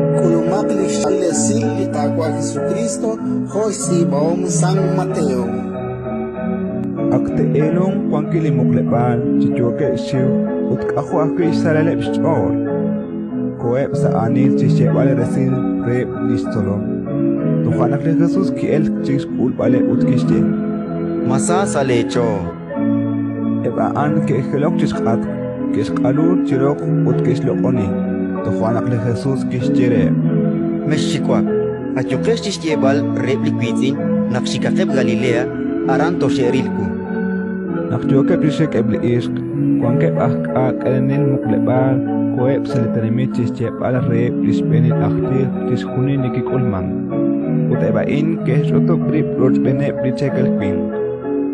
K'ulumaq li xchaab'il esil li Qaawa' Jesukriist jo' xtz'iib'ahom San Mateo. Ak te'eelunq wankil li muqleb'aal chi yookeb' xxiw ut k'ajo' ajwi' xsalaleb' xch'ool. Koheb' sa' aanil chi xyeeb'al resil reheb' li xtzolom. Toja' naq li Jesus ki'elk chi xk'ulb'aleb' ut kixye: Ma sa sa' leech'ool? Eb' a'an ke'jilok chi xk'atq, ke'xq'alu chi roq ut ke'xloq'oni. Toja' naq li Jesus kixye reheb': Mexxiwak, ayuqex chi xyeeb'al reheb' li wiitz'in naq xikaqeb' Galilea, aran toxe'ril wu. Naq yookeb' chi xik eb' li ixq, wankeb' aj k'aak'alenel muqleb'aal koheb' sa' li tenamit chi xyeeb'al reheb' li xb'eenil aj tij chixjunil li kik'ulmank. Ut eb' a'in ke'xch'utub' rib' rochb'eeneb' li cheekel winq,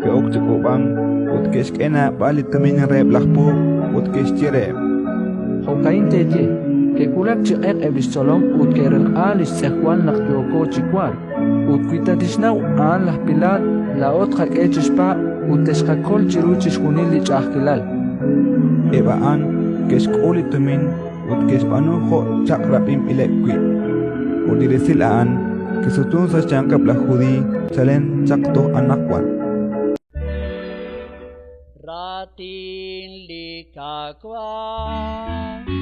ke'ok chi k'uub'ank ut ke'xk'e naab'al li tumin reheb' laj puub' ut ke'xye reheb': Jo'ka'in teeye: Ke'wulak chi q'eq eb' li xtzolom ut ke'relq'a li xtz'ejwal naq yooko chi wark. Ut wi tatixnaw a'an laj Pilaat, laa'o tqak'e chi xpaab' ut texqakol chiru chixjunil li ch'a'ajkilal. Eb' a'an ke'xk'ul li tumin ut ke'xb'aanu jo' chaq'rab'inb'ileb' wi'. Ut li resil a'an kisutun sa' xyanqeb' laj Judiiy chalen chaq toj anaqwan. Raatin li Qaawa'.